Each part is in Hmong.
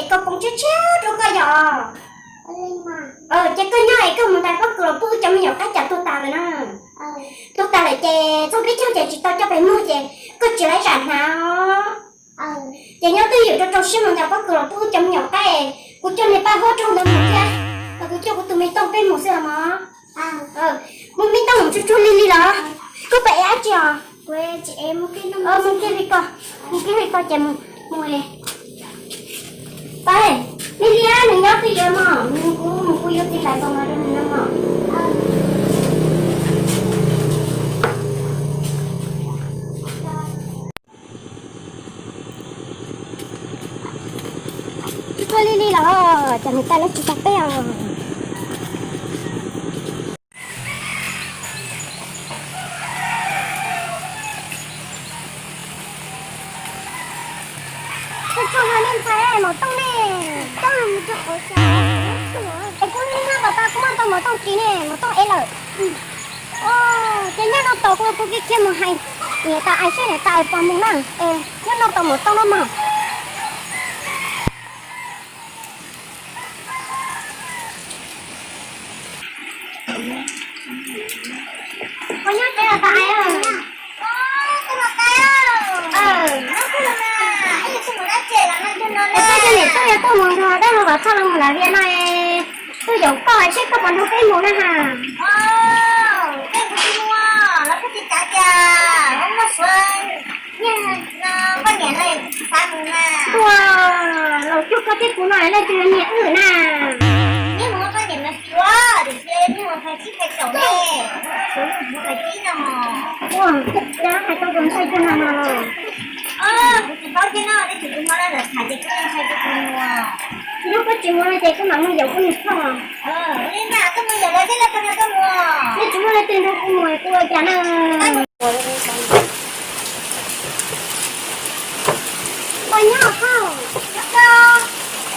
Koj poob tshiab tshiab rau koj yom. Ces koj nyob es koj mus ntais pob kws los pub wb cov me nyuam qaib cas tuag tas lawm na. Tuag tas lawm ces txog peb caug ces tsis tau coj pes muag ces koj tsis laiv zam hnav os. Ces nyob twj ywm rau rau siab mus ntais pob kws los pub wb cov me nyuam qaib, kuv coj niag paj huab rau ntawd mus thiab, los kuv coj kuv tus me tooj peb mus xwb los mog. Mus me tooj mus tsuag tsuag li li los. Koj pab ev dab tsi os? Mus kiag li ko, mus kiag li ko ces mus. Pab, li li nws nyob twj ywm mog, kuv mus kuv yuav txiv hlais npoo no rau nws no mog. Tsuag tsuag li li los, cov niam tais lawv tsis tau peb os. Tsuag tsuag li ntxhais, maum tooj ne, coj mus rau qhov tsev. Es kuv hnub no pas tas kuv muab tau maum tooj ris ne, maum tooj ev lawm. Ces nyob no tos kuv, kuv kiag kiag mus hais niam tais ais seb niam tais ais puas mus na. Nyob no tos maum tooj no mog. Koj nyob tsev los tais ais? Koj cov niam tuaj yog tuaj mus nrog dab laug Vam Thoj los mus Lav Vias no, tuaj yaum koj seb koj puas nrog peb mus na ha. Ua, los cuag koj thiab kuv no leej twg niag wb na? Ua, cas hais tau tus ntxhais cuag no no los? Yog koj tsis mus no ces koj mam mus yaum koj niag phauj. Nej tsis muaj leej twg nrog kuv mus kuv ua cas na. Koj nyob phauj, koj tuaj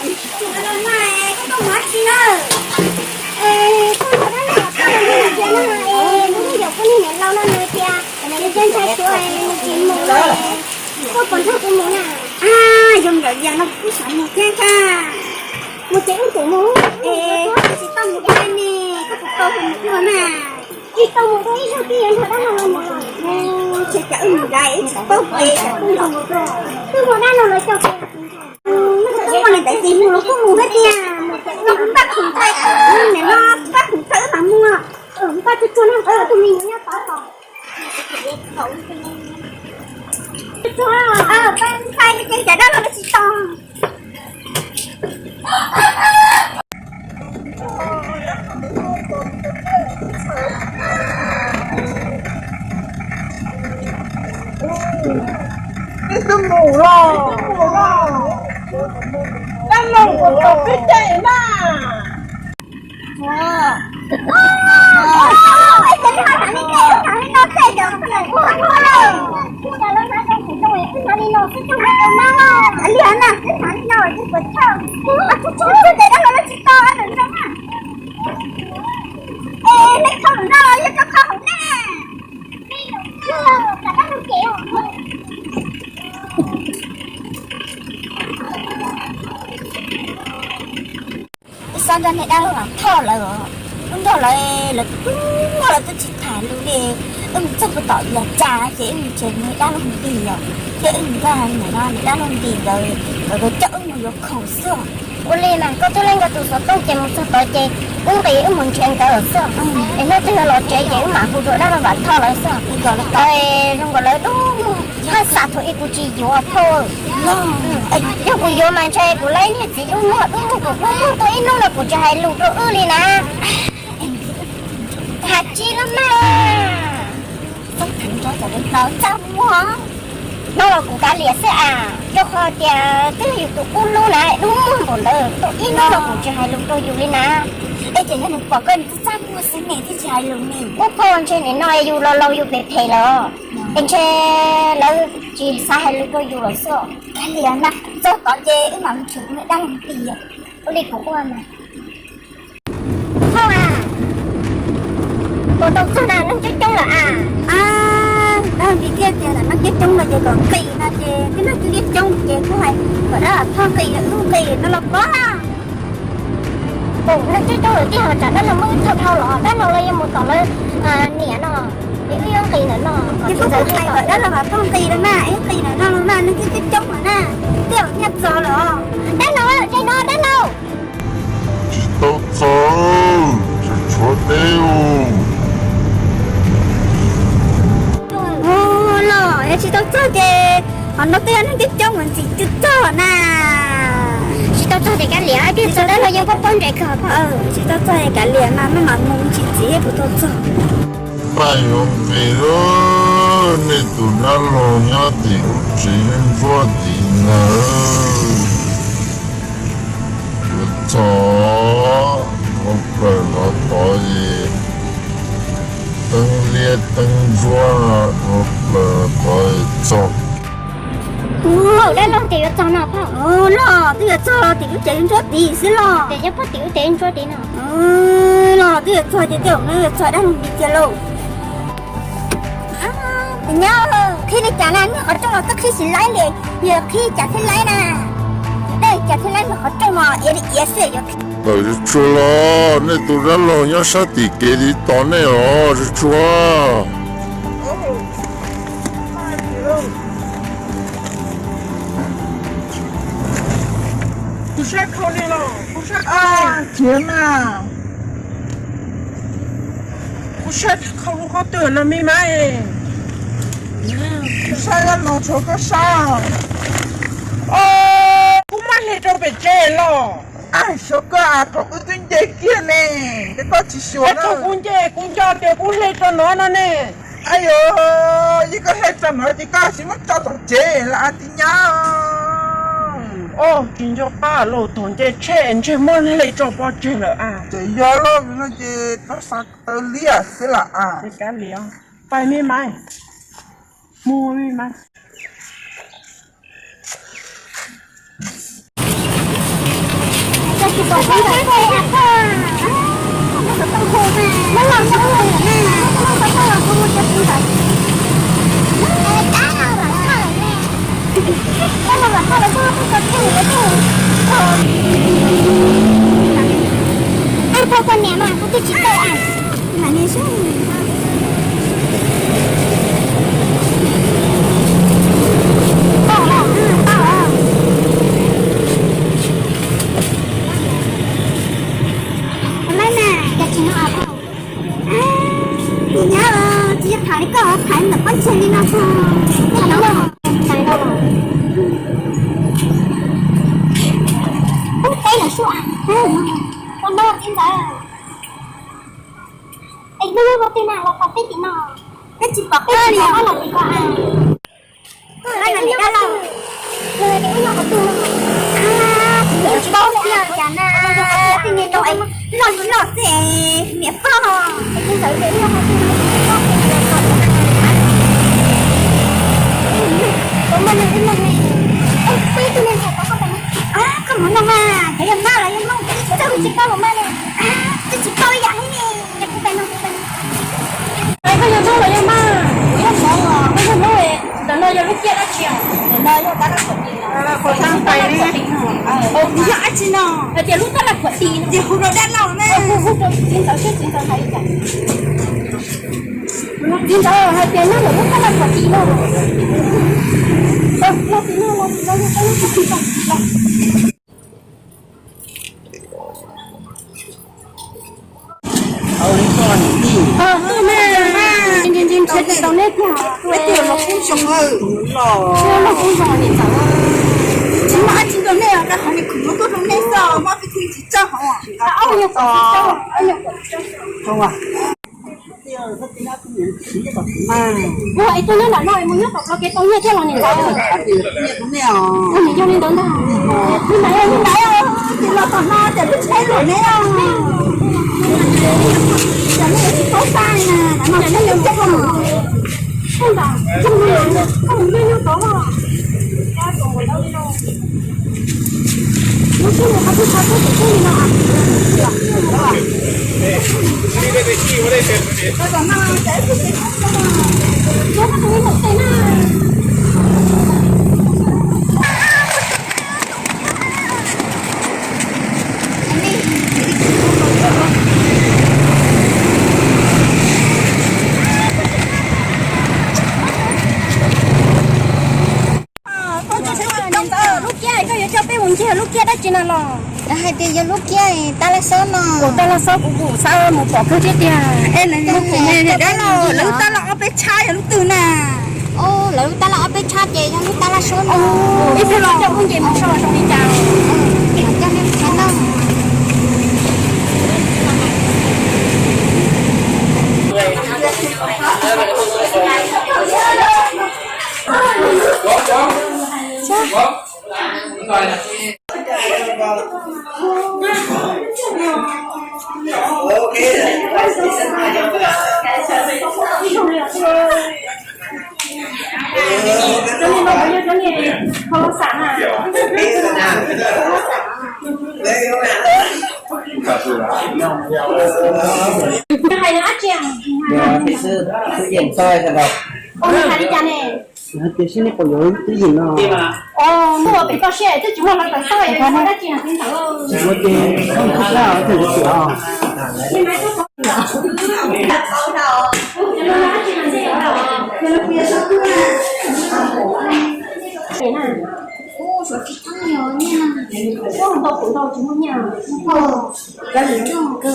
mus dab tsi na? Koj mus dab laug Vam Thoj no nws tias na, es kuv twb yaum kuv niag niam laus no nws tias nws ntshai ntshai xyov nws tsis mus na, koj puas nrog kuv mus na? Yog yam no kuv xav mus thiab ntag. Mus ces wb pum mus, es tsis tau mus dab ne, koj puas tau mus dua na? Tsis tau mus dua, ib zaug twb yuav nrog dab laug los mus. Ces cas wb mus nrad wb tsis paub kev, cas kuj los mus dua. Twb muaj dab laug lawv coj kev. Twb muaj niam tais tis mus los kuj mus thiab tiag, mus ces wb npaj khoom thaij, niam no npaj khoom thaij wb mam mus. Npaj tsuag tsuag na, tus me nyuam nyob tod tos. Tsuag tsuag, peb ntshai ces cas dab laug lawv tsis tos. Peb twb mus los, dab laug puas tos peb caij na? Wb xav nrog niag dab laug Vam Thoj lawv, wb nrog lawv, lawv twb, lawv twb tsis tham lus li. Wb mus txog puag tom yav cas ces wb mus ntsib niag dab laug Ntis os, ces wb mus nrog niag dab laug Ntis ntawd, lawv coj wb mus yuav khoom xwb. Ua li mas koj twb leej nkawd tus xov tooj ces mus txog tod ces wb nqis wb mus nrhiav nkawd xwb. Es hnub twg yog los tsev ces wb mam hu rau dab laug Vam Thoj lawv xwb. Zoo nkaus lawv dub muag, haj xav thaum ub kuv tsis yuav phauj. Yog kuv yuav mas ntshe kuv laib niag txiv dub muag dub muag kuv dub muag tau ib hnub no kuv tsis hais lus rau wb li na. Has tsis lawm mas. Txaj muag, hnub los kuv kav liam xwb as, rau qhov tias twb yog yus tus qub hlub na, dub muag npaum ntawd tau ib hnub no kuv tsis hais lus rau yus li na. Es ces yog nws pom koj nws twb txaj muag xwb ne thiaj tsis hais lus ne. Ua phauj, ntshe nim no yus laus laus yus phem phem lawm, es ntshe lawv tsis xav hais lus rau yus lawm xwb. Kav liam na, txog tod ces wb mam mus nrhiav kuv niag dab laug Ntis. Ua li kuv ua mas. Phauj a, puas tau txog na, neeg coob coob lawm as. Dab laug Npis thiaj tias ntawm no coob coob no ces kom nqis no ces tib neeg coob coob ces kuj hais kom dab laug Thoj nqis, wb nqis no los pab. Tus neeg coob coob lawm tiag, tsam dab laug muaj ib tug dhau los dab laug los yuav mus tom lawv niam no, es wb yuav nqis ntawm no. Ces kuj hais kom dab laug Thoj nqis los mas, wb nqis ntawm no los mas, neeg coob coob lawm na, twb nyiaj txog lawm os. Dab laug, dab laug, dab laug. Tsis tau txog, tshuav deb. Los yog tsis tau txog ces qhov no twb yog neeg coob coob mas ntxim tsis txog na. Tsis tau txog ces kav liam, tsis txog dab laug yeej pob pob ntseg kawg. Tsis tau txog ces kav liam mas maj mam mus tsis txim puas tau txog. Paj yuav nqis, nej tus dab laug nyob tim lub tsev ntsuab tid ntag. Yuav txog, ua plaws los tod es teeb liab teeb ntsuab ua plaws los tod txog. Dab laug tias yuav txog no phauj. Los twb yuav txog los tim lub tsev ntsuab tid xwb los. Ces yog puag tim lub tsev ntsuab tid no. Los twb yuav txog ces tej zaum no yuav txog dab laug Npis tiag lauj. Nyob qhib li cas na, niag qhov rooj los twb qhib tsis laib li, yog qhib cas thiaj laib na. Dab cas thiaj laib niag qhov rooj no, iav li iav xwb yog. Tawm tsuag los, nej tus dab laug nyob sab tim kev tiv tos nej os, tsuag tsuag. Kuv sab khau li los, kuv sab khau. Txiav mas, kuv sab khau lub qhov twg no me mas. Kuv sab no tshuav koj sab. Kuv muab hle rau pem tsev los. Xyov koj, thaum kuv twb nce kiag ne, koj tsis xyuas na. Thaum kuv nce kuv nco tias kuv hle rau no no ne. Ayo, yog koj hle rau no ces koj tsis muab tso tom tsev los a tij nyab. Tsis nco qab los thaum nce tsheb ntshe muab hle tso pov tseg lawm a. Ces yog loj no ces rov xa taw liaj xwb lam a. Pais me mas, mus me mas. Ab, thov koj niam mas kuv twb tsis tau. Tus nyab, tsis yog tham li koj, tham ntawm pob ntseg li no. Ub, teb lawm sub, koj noj txiv ntxawm. Es hnub no tej na los pom peb tim no, peb tsis pom peb li os, los tim ko a. Koj hais tias dab laug, tsis paub tiag cas na, tej niag no es loj li loj xwb es niam pog. Koj mus no mas, cov yog maj los yog nplooj, twb tsis paub los maj li, twb tsis paub ib yam li ne. Koj yog nplooj los yog maj, yog mov, koj yog nplooj, ntawm no yog lub ciaj dab tsi? Ntawm no yog kab dab tsi? Qhov yog dab tsi no? Hais tias lub tab laj khuam tis no. Ces hu rau dab laug ne, hu rau txiv ntxawm seb txiv ntxawm hais li cas. Txiv ntxawm hais tias nyob ntawm lub tab laj khuam tis no. Los tim no, los tim no, los tim no. Tsis muaj dab tsi rau nej, rau qhov niag khwv muab tuaj rau nej xwb, muab peb tug tsis txawj hauv. Es tuaj nyob nram no es mus nyob tom Nplog kev tau nyiaj thiab los niam ntxawm? Ua niam yog li ntawd ntag. Li ntawd, li ntawd, ces los tom no ces lub tsheb luam ne. Ces nej yuav tsis paub xa na, no ces nej yuav coj los. Ntawd, koj mus nyob nyob tod. Lub Lub kiab koj yuav coj peb mus ncig lub kiab dab tsi na los? Hais tias yog lub kiab tab laj xob no. Tab laj xob kuv kuj xav mus pom kawg thiab tiag. Dab laug, lawv lub tab laj ob peb tshab yog lub twg na? Lawv lub tab laj ob peb tshab ces yog lub tab laj xob no. Ib pliag los coj lub nce mus saib zoo li cas. Coj nej mus saib na. Hais li cas ne? Hais tias seb nej puas yuav lub twj ywm no. Os, muaj pem toj siab twb tsis muaj lawv tawm xab es dab tsi hais li ntawd. Tsis muaj ces koj mus txog twg twb tias os.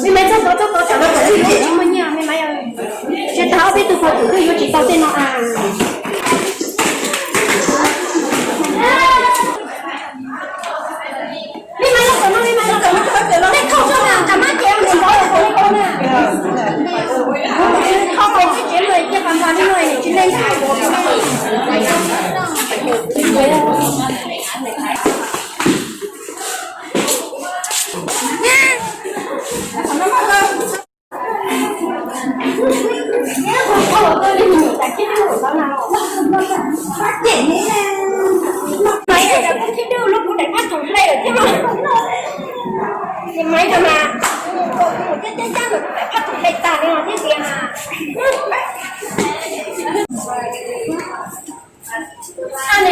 Mej maiv txog tod txog tod tsam no kom txij tsis muaj nyiaj, mej maiv, tsis tas ob peb tug pog twm twb yuav tsis tau tej no as. Mej maiv, los kom no, mej maiv, los kom no, nej thauj tso mas, tsam mab ces mus nrov kom li ko na. Thauj tsis tsev mas cia pas npas li no tsis leej.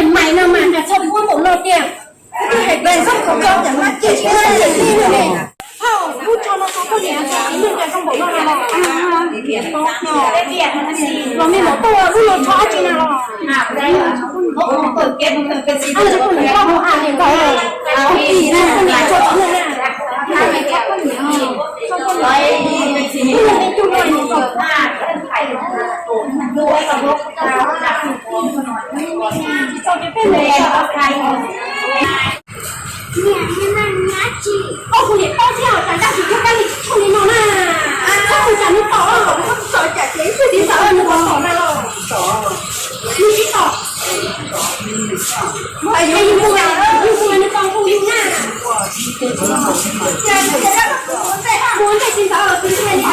Maiv no mas cas txhob muab npaum no tiag. Hais tias zoo khaum rau cas mas cem tsis tau cem li ne. Hauj, lub tsho no tau koj niam, ib lub cas zoo npaum no na los. Los mej mam tuaj lub no tsho dab tsi na los. Ab, koj niam koj mus a niam nkaus, koj niam tsho tsis muaj na. Koj niam tsho tsis muaj na. Tsis txaus ces peb mus. Koj tus niam paub thiab, cas dab tsis thiab kab li tsis tshuaj li no na. Koj mus tsam nws tom, koj mus tom cas ces ib tug txiv ntxawm nws kom tom na los. Nws tsis tom. Yus mus, yus mus nws kom hu yus na. Mus ntej txiv ntxawm los txiv ntxawm li na.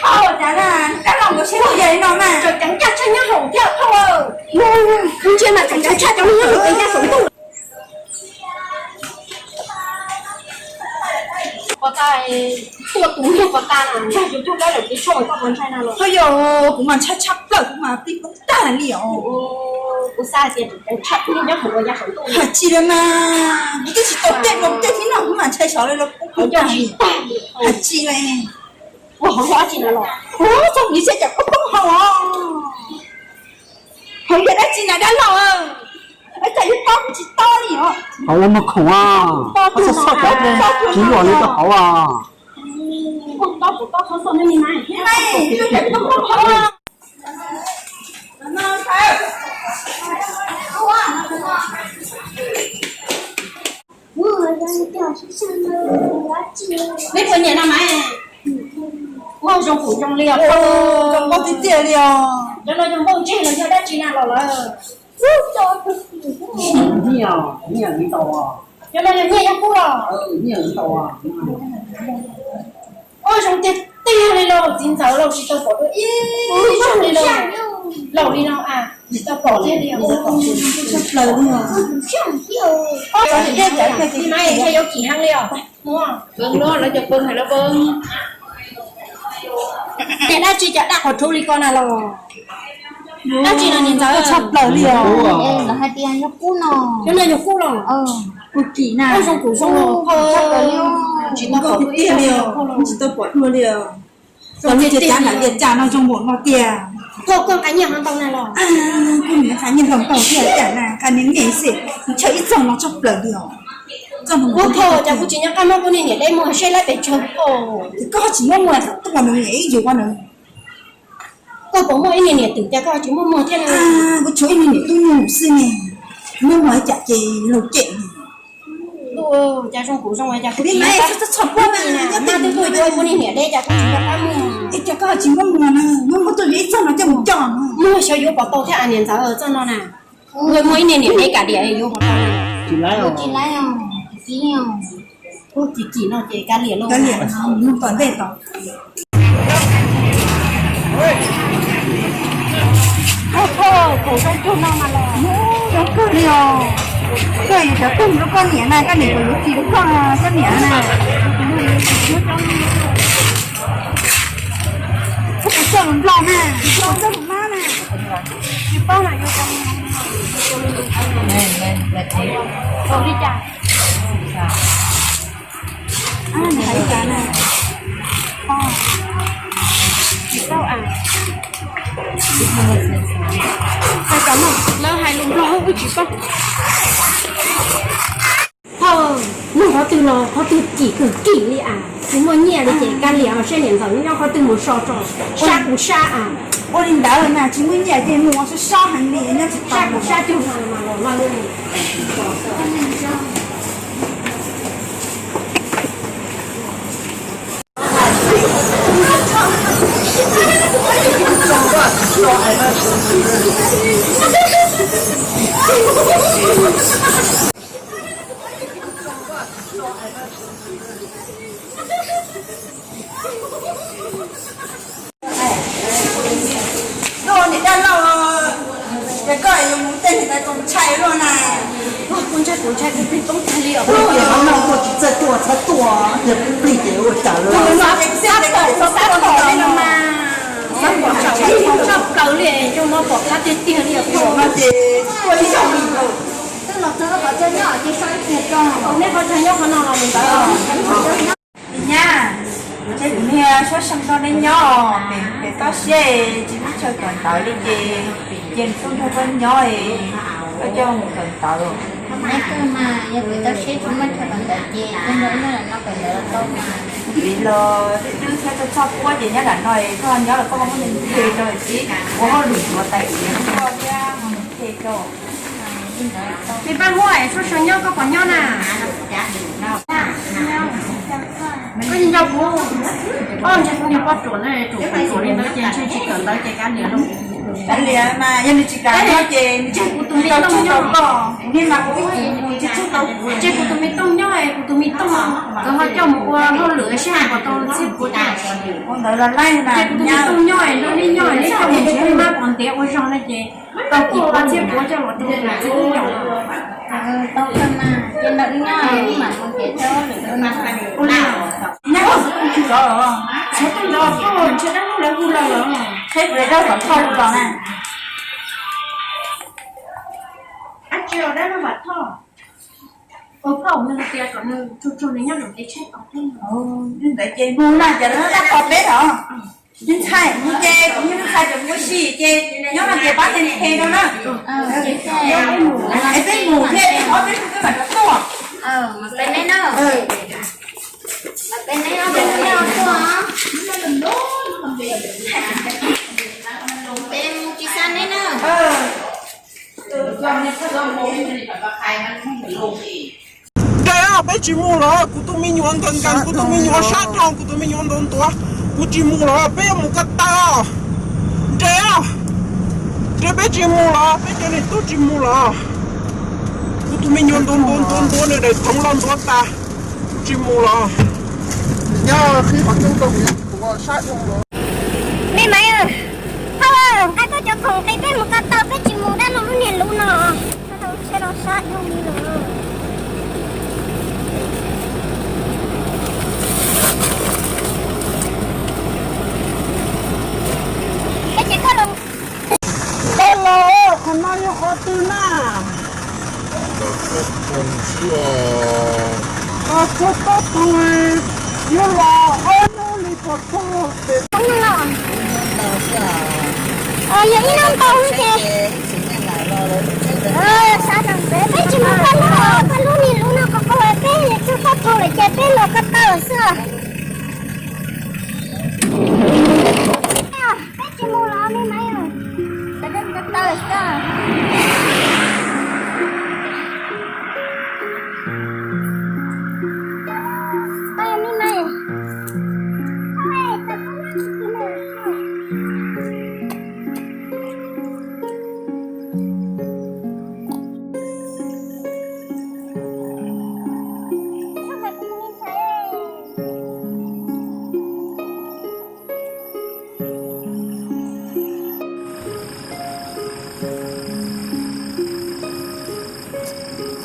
Ua cas na, kab los nkaus siab ua yam li no mas. Tseem ceeb ncaj tshaj nyob hauv thiab phauj. Ntsia mas tseem ceeb tshaj cov nyob hauv kev ncaj saum ntuj. Pov tas, tua tus yog pov tas na, ntag yus tug dab lawm kev tshuaj koj puas ntshai na los? Ho yog, kuv mas ntshai tshaj plaws, kuv mas pib poob tag li os. Kuv xav hais tias tseem ceeb tshaj nyob hauv kev ncaj saum ntuj. Hais tsis li mas, kuv twb tsis tau tej no tej thib no kuv mas ntshai xyov li los poob tag li. Hais tsis li. Ua hauv yog dab tsi na los? Ua txog nis xyov cas koj poob hauv os. Hauv yog dab tsi na dab laug? Cas yus paub kuv tsis tau li os. Hauv ua muag khoom a, koj txhob xauj cov tsis yuam li rau hauv a. Neb puas nyiam no mas? Ua zoo kuv zoo li os. Zoo nkauj tiag tiag li os. Cov no yog npauj ntseg los yog dab tsi na los lawm? Nyiaj, nyiaj li ntau. Cov no yog nyiaj yuav kub los? Ua zoo tiag tiag li los txiv ntxawm, laus tsis tau pom dua ib zaug li los. Laus li no a, tsis tau pom kiag li os. Ib mas yog yuav kim heev li os. Muab lawv cov pw hais lawv pw. Ces dab tsi cas daj qhov rhuv li ko na los? Dab tsi no niam ntxawm? Tshaj plaws li os. Lawv hais tias yog kub no. Cov no yog kub los? Kuv kim na. Kub zoo kuv zoo los. Tshaj plaws li os. Tsis tau pom tiag li os. Tsis tau pom dua li os. Koj lub tias cab nram tias cas no zoo npaum no tiag. Koj, koj nqa nyiaj ho ntau na los? Kuv niam nqa nyiaj ntau ntau thiab cas na, nqa niam nyiaj xwb, ntshaw ib txog no tshaj plaws li os. Ua koj cas kuv tsis nyob qab muab kuv niag niam deb muag seb lawv pes tsawg koj. Ces koj tsis muab muag, tuaj nws niam ib yus ua nws. Koj puas muaj ib niag niam twm cas koj tsis muab muag thiab? Kuv tshuav ib niag niam tub nyuj xwb ne, muab muag cas ces laug cem ne. Cas zoo kuv zoo cas kuv tsis nyob qab muag na, maj twb tuaj yuav kuv niag niam deb cas kuv tsis nyob qab muag. Es cas koj tsis muab muag na, muab muag tuaj yuav ib txog no coj mus coj. Muag xyov yuav puas tau thiab a niam ntxawm txoj no na. Muaj ib niag niam deb kam diam yuav puas tau. Tsis laib os. Ub, kim kim no ces kav liam lauj. Kav liam no, mus tom ntej tod. Ub, kaum zoo cuag no mas los zoo kawg li os. Koj yuav cov tug rau koj niam na, koj niam puas yuav txiv rau koj, koj niam na? Koj puas coj lus Nplog na, puas coj lus Mab na? Tsis paub na, yuav li cas? Hais cas na? Tsis paub a. Hais cas no, lawv hais lus Nplog wb tsis paub. Thov, muaj qhov twg los qhov twg kim kawg kim li as, tsis muaj nyiaj li ces kav liam os, seb niam ntxawm nyob qhov twg mus so tso, sab kuv sab as. Ua li ntawd mas tsis muaj nyiaj ces mus sab sab heev li, nyob tsis tau, sab kuv sab cuag no mas los no. Niam dab laug, ces koj yuav mus tej niam tais txaus ntshai luaj na. Kuv ntshai, kuv ntshai kuv plig toob tag li os. Kuv tias qhov no tuaj tsis txawj tuaj, txhob tuaj, tias plig ces ua cas lawm. Xab pom, xab pom li no mas. Xab pom tshaj plaws li, zoo no pom qab tiag tiag li os. No ces tuaj ib zaug li ntawd. Twb los txog qhov chaw nyob ces so ib pliag tso. Nej qhov chaw nyob qhov no los mus ntawd. Nyab, ces kuv niag suab seej nrog neb nyob, pem toj siab tsis muaj chaw kawm ntawv li ces cia nws tuaj nrog koj nyob, koj coj mus kawm ntawv. Neb twb mas yog pem toj siab tsis muaj chaw kawm ntawv ces cia nrog nyob nram no kawm ntawv los tau mas. Vim los twb twb thiab txog txoj puab ces nyob nram no, koj nyob los koj muab nws nthe rau xwb, ua hauj lwm yuav tais kuv niam koj thiab nthe rau. Peb pab huab es suab seej nyob koj puas nyob na? Koj yeej nco kuv, koj ntshe kuv niag poj ruam na, ruam ruam li ntawd ces ntshe tsis kawm ntawv ces kav liam lauj. Kav liam mas yog nws tsis kam nyob ces nws tsis kuv tus me tooj nyob koj, kuv niag mas kuv ib tsis mus tsis txog tau kuv. Ces kuv tus me tooj nyob es kuv tus me tooj, kuv ho coj mus ua hauj lwm seb hais puas tau txhiab puav. Ua ntawd los laij mas ces kuv tus me tooj nyob es nrog neb nyob es neb coj mus nrhiav mab pos ntiav ua zog no ces tau kis pua txhiab puav coj los rau kuv txiv tub nyob. Tau kawg mas, ces nrog wb nyob wb mam mus nrhiav tau hauj lwm. Ua li, neb ua xov tooj ntxov los, xov tooj ntxov koj ntshe dab laug lawv hu los los. Seb kuv dab laug Vam Thoj los na. Ab tsi os, dab laug Vam Thoj. Ua phauj nws hais tias kom nws tsuag tsuag nws nyob nram kev tsheb tos peb. Ntawd ces mus na, ces lawv dab tos peb os. Ntxhais mus ces kuv ntxhais cov mus ua si ces nyob no ces pab nthe rau na. Es peb mus thiab, peb ob peb hnub peb mam rov tuaj. Nres os, peb tsis mus los kuv tus me nyuam nkees nkees, kuv tus me nyuam sab dhau, kuv tus me nyuam ntuav ntuav, kuv tsis mus los peb yuav mus ko taw. Nres os. Peb tsis mus los, peb cov niam tub tsis mus los? Kuv tus me nyuam ntuav ntuav ntuav ntuav nws daim thoov los ntuav tas, kuv tsis mus los? Nyob qhib qhov rooj rau kuv, kuv sab dhau los. Me Maiv, thauj, nqa koj cov khoom qis peb mus ko taw, peb tsis mus dab laug lub niag luv no. Sab dhau, sab dhau li lawm. Peb ces koj los. Koj los, qhov no yog qhov twg na? Koj txog toj tug, yuav los ob hnub li puas txog pem? Yog ib hnub ntau ces, peb tsis mus paj lub, paj lub niag luv no qhov qaug, peb txog toj tug lawm ces peb los ko taw xwb. Peb tsis mus los me Maiv, peb ko taw xwb.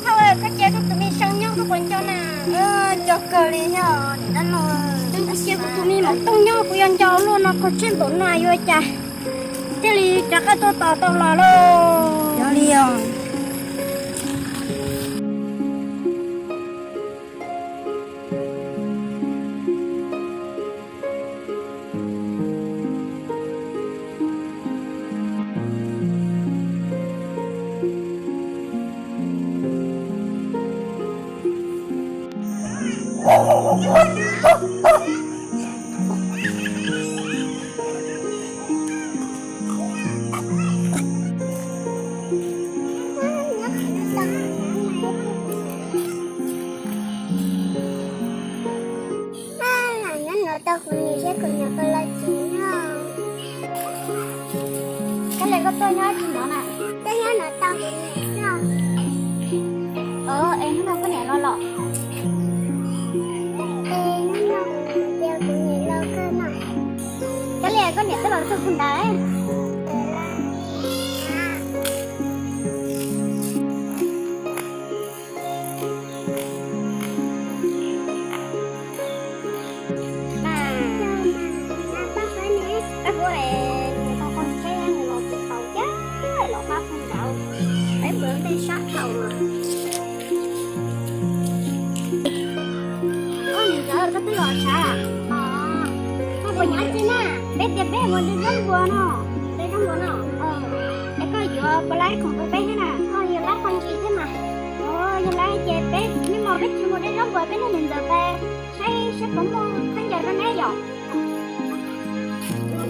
Thauj, koj cia kuv tus me Xyoo nyob koj puas nco na? Nco kawg li thiab niam dab laug. Cia kuv tus me Maum Tooj nyob kuv yuav nco luaj no, qhov tseeb npaum no yuav ua cas thiaj li rov qab tuaj tos tau los lauj. Yog li os. Nyob no tau kuv niam thiab kuv niam ko los tsev no. Koj li koj tuaj nyob tsis no na? Tuaj nyob no tau kuv niam xwb. Ov, es hnub no koj niam los los? Es hnub no kuv niam tias kuv niam los kawg no. Koj li koj niam twb los txog puag nrad. Mas, pab huab es nws tau qhov tsheb nws los tsis tau cas los pab phooj ntawd, peb mus tej sab dhau mas. Koj niam ntxawm, koj twb los sav? Koj puas nyob tsev na? Peb tias peb mus de zaub npua no. De zaub npua no. Es koj yuav puas laib khoom rau peb thiab na? Koj yuav laib qhov ntsis thiab mas. Yog laib ces peb neb mos peb tsis mus de zaub npua, peb neb niam ntxawm peb saib saib puas muaj khaub ncaws rau neb yom.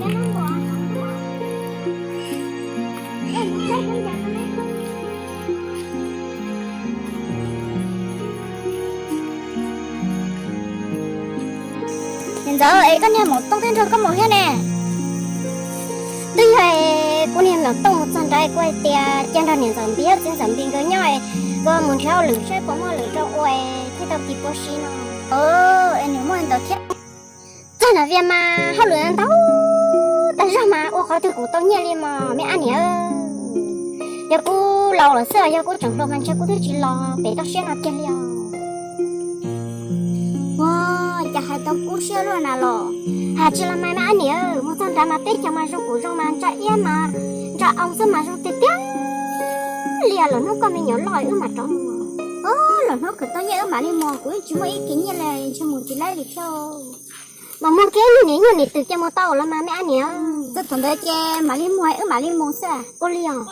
Niam ntxawm, es koj niag Maum Tooj twb nrog koj mus thiab ne? Twb yog es kuv niag Maum Tooj mus txog nrad kuv hais tias cia nrog niam ntxawm Npis thiab txiv ntxawm Npis nkawd nyob es kuv mus nrhiav lwm saib puas muaj lwm rau ua es thiaj tau kis puav si no. Es nws muaj ntawd thiab. Txog nram Vias mas hauj lwm ntau tag zog mas ua qhov twg kuj tau nyiaj li mos me ab niam. Yog kuv laus lawm xwb, yog kuv tseem hluas mas ntshe kuv twb tsis los pem toj siab no kiag li os. Ua cas hais tau kub siab luaj na los? Hais tsis los mas me ab niam, mus txog nrad mas teb chaws mas zoo kuj zoo mas ntsa iab mas ntsa oo xwb mas zoo tiag tiag li os. Los hnub koj me nyuam loj wb mam rov mus. Los hnub khwv tau nyiaj wb mam li mus, kuv yeej tsis muaj ib kis nyiaj li, ntshe mus tsis laib li thiab. Mas muag kiag ib nyuag niam nyuag niam twm cia mus tau los mas me ab niam. Txog thaum ntawd ces mam li muag wb mam li mus xwb. Ua li os.